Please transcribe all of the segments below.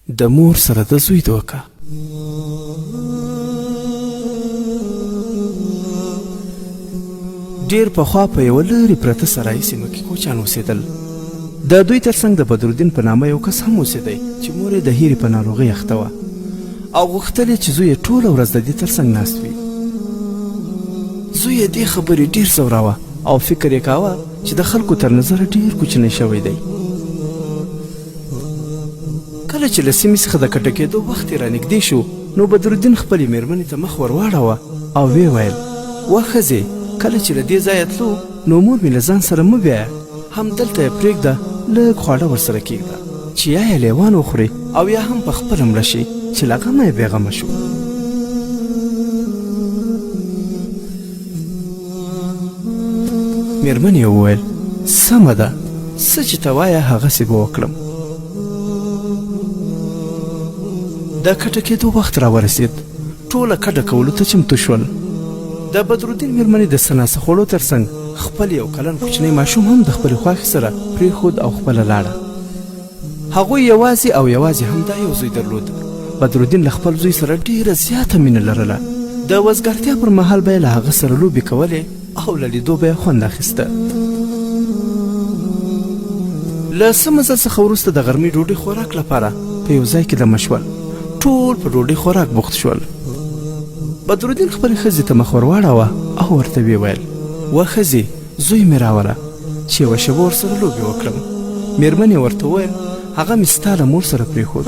د مور سره د زوی دوکه. ډېر پخوا په یوه لرې پرته سرایي سیمه کې کوچیان اوسېدل. د دوی ترڅنګ د بدرالدین په نامه یو کس هم اوسېدی چې مور یې د هیرې په ناروغۍ اخته وه او غوښتل یې چې زوی یې ټوله ورځ د دې ترڅنګ ناست وي. زوی یې دې خبرې ډېر ځوراوه او فکر یې کاوه چې د خلکو تر نظره ډېر کوچنی شوی دی. کله چې له سیمې څخه د کډه کېدو وخت یې رانږدې شو، نو بدرالدین خپلې مېرمنې ته مخ ورواړاوه او ویې ویل، وه ښځې! کله چې له دې ځایه تلو، نو مور مې له ځان سره مه بیایه، همدلته یې پرېږده، لږ خواړه ورسره کېږده، چې یا یې لېوان وخوري او یا هم په خپله مړه شي، چې له غمه یې بېغمه شو. مېرمنې یې وویل، سمه ده، څه چې ته وایه هغسې به وکړم. د کډه کېدو وخت راورسېد، ټوله کډه کولو ته چمتو شول. د بدرالدین مېرمنې د څه ناڅه خوړو ترڅنګ خپل یو کلن کوچنی ماشوم هم د خپلې خواښې سره پرېښود او خپله لاړه. هغوی یوازې او یوازې همدا یو زوی درلود. بدرالدین له خپل زوی سره ډېره زیاته مینه لرله. د وزګارتیا پر مهال به یې له هغه سره لوبې کولې او له لیدو به یې خوند اخیسته. له څه مزل څخه وروسته د غرمې ډوډۍ خوراک لپاره په یو ځای کې دمه شول. ټول په ډوډۍ خوراک بوخت شول. بدرالدین خپلې ښځې ته مخ ورواړاوه او ورته ویې ویل: وه ښځې! زوی مې راوله چې یوه شېبه ورسره لوبې وکړم. مېرمن یې ورته وویل، هغه مې ستا له مور سره پرېښود.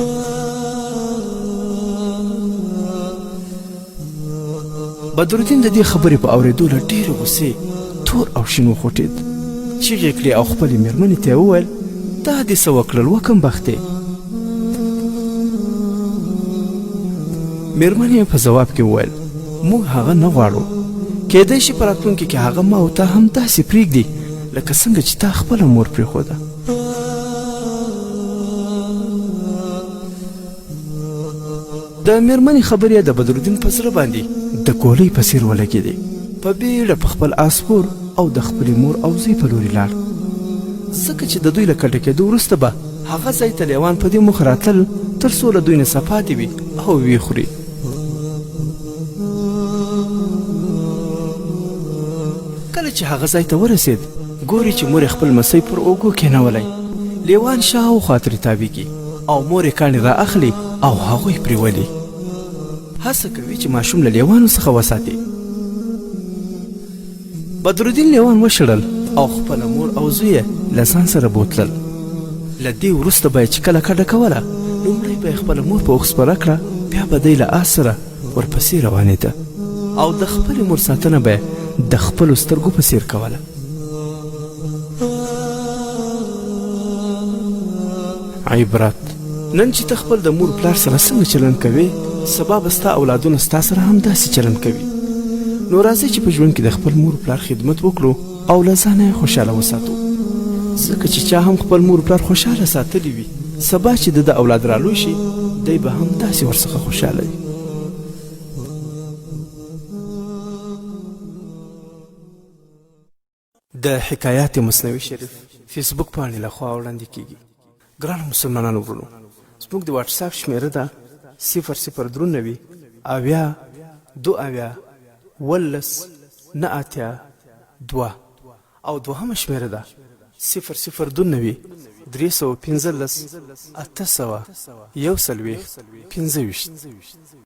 بدرالدین د دې خبرې په اورېدو له ډېرې غوسې تور او شین وخوټېد، چیغې کړې او خپلې مېرمنې ته یې وویل، دا دې څه وکړل وه کمبختې؟ مېرمنې یې په ځواب کې وویل، موږ هغه نه غواړو. کېدای شي په راتلونکي کې هغه ما او تا هم داسې پرېږدي لکه څنګه چې تا خپله مور پرېښوده. د مېرمنې خبرې یې د بدرالدین په زړه باندې د ګولۍ په څېر ولګېدې. په بیړه په خپل آس سپور او د خپلې مور او زوی په لوري لاړ. ځکه چې د دوی له کډه کېدو وروسته به هغه ځای ته لېوان په دې موخه راتلل تر څو له دوی نه څه پاتې وي او ویې خوري. کله چې هغه ځای ته ورسېد، ګوري چې مور یې خپل لمسی پر اوږو کېنولی. لېوان شاوخوا ترې تاوېږي او مور یې کاڼي را اخلي او هغوی پرې ولي. هڅه کوي چې ماشوم له لېوانو څخه وساتي. بدرالدین لیوان وشړل او خپله مور او زوی یې له ځان سره بوتلل. له دې وروسته به یې چې کله کډه کوله، لومړی به یې خپله مور په اوښ سپره کړه، بیا به دی له آس سره ورپسې روانېده او د خپلې مور ساتنه به یې د خپلو سترګو په څېر کوله. عبرت، نن چې ته خپل د مور پلار سره څنګه چلند کوې، سبا به ستا اولادونه ستا سره هم داسې چلند کوي. نو راځئ چې په ژوند کې د خپل مور پلار خدمت وکړو او له ځانه یې خوشحاله وساتو، ځکه چې چا هم خپل مور پلار خوشحاله ساتلی وي، سبا چې د ده اولاد رالوی شي، دی به هم داسې ورڅخه خوشحاله وي. د حکایات مثنوي شریف فیسبوک پاڼې له خوا وړاندې کیږي. ګرانو مسلمانانو ورونو زموږ د واتساپ شمیره ده 0093 70 72 17 89 2 او دوهمه شمیره ده 0092 315 841 25.